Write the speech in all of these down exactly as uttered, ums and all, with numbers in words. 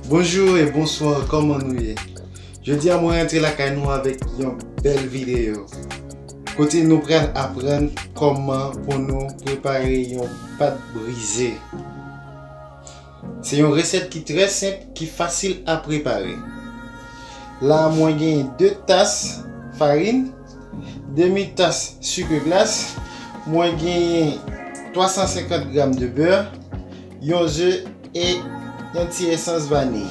Bonjou e bonswa, kòman nou ye? Jodi a mwen rantre lakay nou avèk yon bèl videyo kote nou pral aprann kòman pou nou prepare yon pat brize. Se yon resèt ki trè senp, ki fasil a prepare. La a mwen genyen de tas farin, demi tas sik glas, mwen genyen twa san senkant gram de bè, yon ze e yon ti esans vaniy.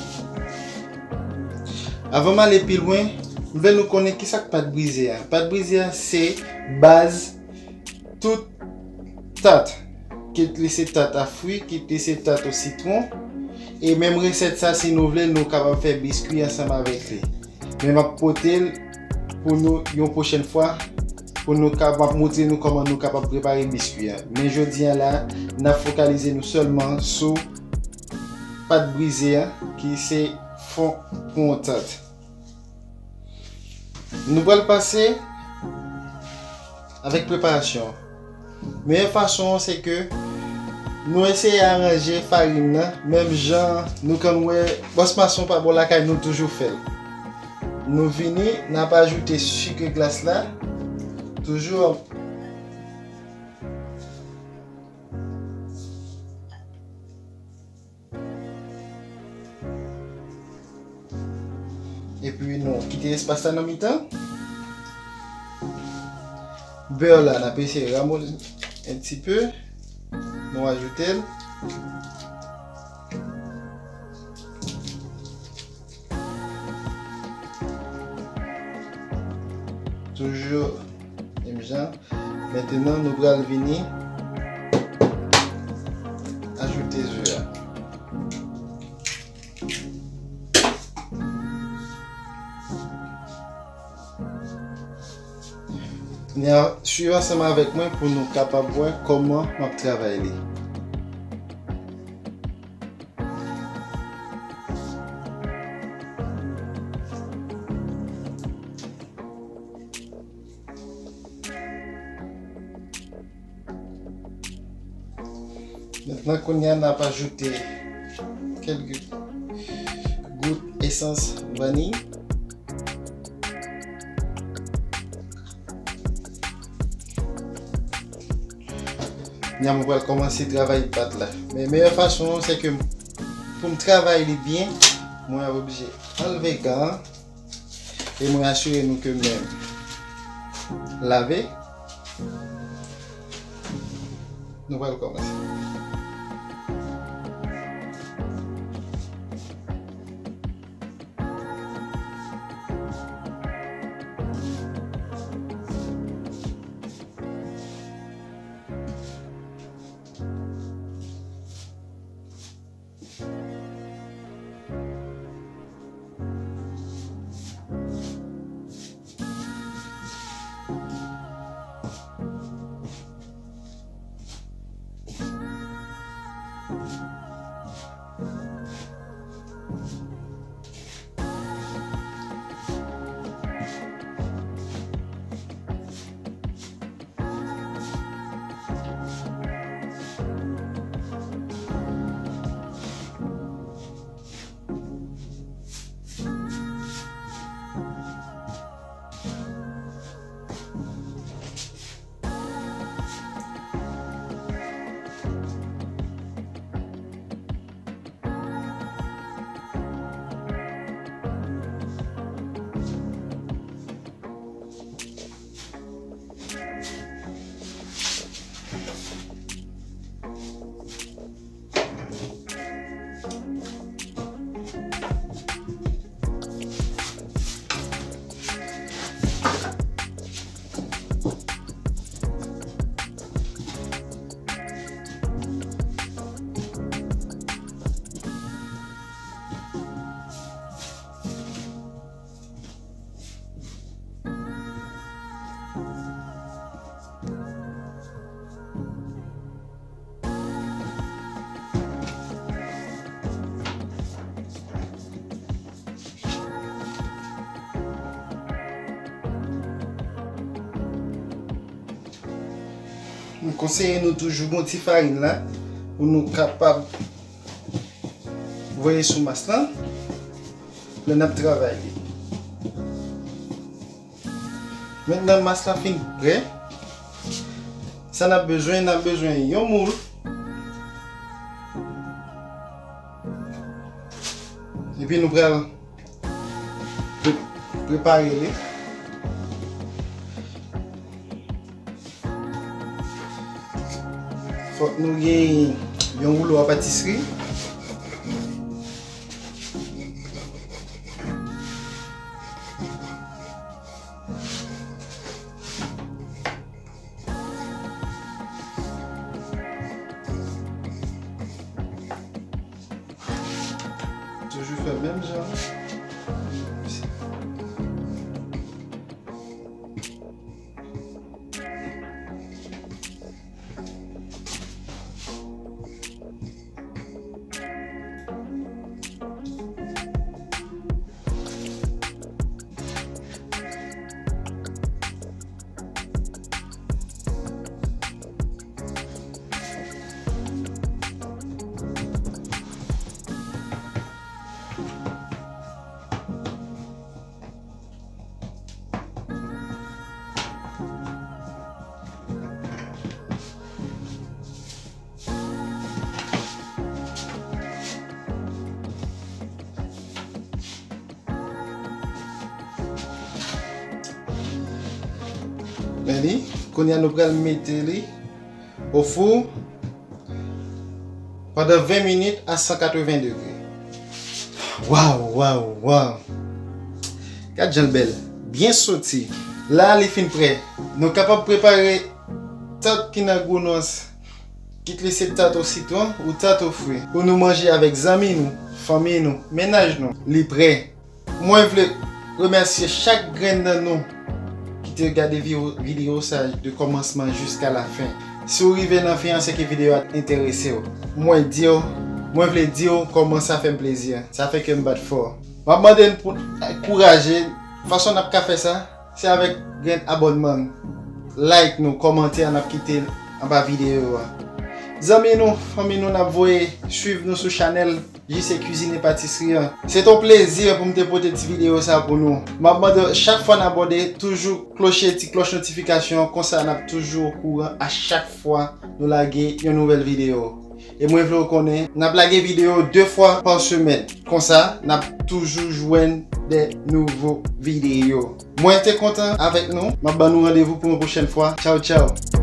Avan m ale pi lwen, m vle nou konnen kisa k pat brize a. Pat brize a se baz tout tat, kit li se tat a fwi, kit li se tat o sitwon. E menm resèt sa, si nou vle, nou kapab fè biskwi ansanm avèk li. Men m ap pote l pou nou yon pwochèn fwa, pou nou ka, m ap montre nou kòman nou kapab prepare biskwi a. Men jodi a la, n ap fokalize nou sèlman sou pat brize a, ki se fon pou yon tat. Nou pral pase avèk preparasyon. Meyè fason an se ke nou eseye aranje farin nan menm jan nou konn wè bòs mason pa bò lakay nou toujou fè l. Nou vini, n ap ajoute sik glas la, toujou. Epi nou kite espas la nan mitan. Bè la, n ap eseye ramolli un petit peu. Nou ajoute l. Toujou menm jan. Mentnan, nou pral vini ajoute ze a. Kounye a, swiv ansanm avèk mwen pou nou kapab wè kòman m ap travay li. Mentnan, kounye a, n ap ajoute kèlke gout esans vaniy. Kounye a, mwen pral kòmanse travay pat la. Men meyè fason an, se ke pou m travay li byen, mwen ap oblije anlve gan an. E mwen asire nou ke men m lave. Nou pral kòmanse. Mwen konseye nou toujou gon ti farin la pou nou kapab voye sou mas lan, lè n ap travay li. Mentnan mas la fin prè, sa n ap bezwen, n ap bezwen yon moul. Epi nou pral pre-, prepare li. Fòk nou gen yon woulo a patisri. Toujou fè menm jan. Men li, kounye a nou pral mete li o fou pandan ven minit a san katreven degre. Waw, waw, waw. Gad jan l bèl. Byen soti. La, li fin prè. Nou kapab prepare tat ki nan Gwo Nons. Kit li se tat o sitwon ou tat o fwi. Pou nou manje avèk zanmi nou, fanmi nou, mennaj nou. Li prè. Mwen vle remèsye chak grenn nan nou ki te gade vi-, videyo sa a de kòmansman jiska lafen. Si w rive nan fen an, se ke videyo a enterese w. Mwen di w, mwen vle di w kòman sa fè m plezi. Sa fè kè m bat fò. M ap mande n pou n ankouraje fason n ap ka fè sa, se avèk grenn abònman. Like nou, kòmantè a n ap kite anba videyo a. Zanmi nou, fanmi nou n ap voye swiv nou sou chanèl J C Cuisine et Pâtisserie an. Se t on plezi pou m te pote ti videyo sa pou nou. M ap mande w chak fwa n abòne, toujou kloche ti klòch notifikasyon an, konsa n ap toujou okouran a chak fwa nou lage yon nouvèl videyo. E mwen vle w konnen, n ap lage videyo de fwa pa semèn. Konsa, n ap toujou jwenn de nouvo videyo. Mwen te kontan avèk nou. M ap ban nou randevou pou yon pwochèn fwa. Tchaw, tchaw.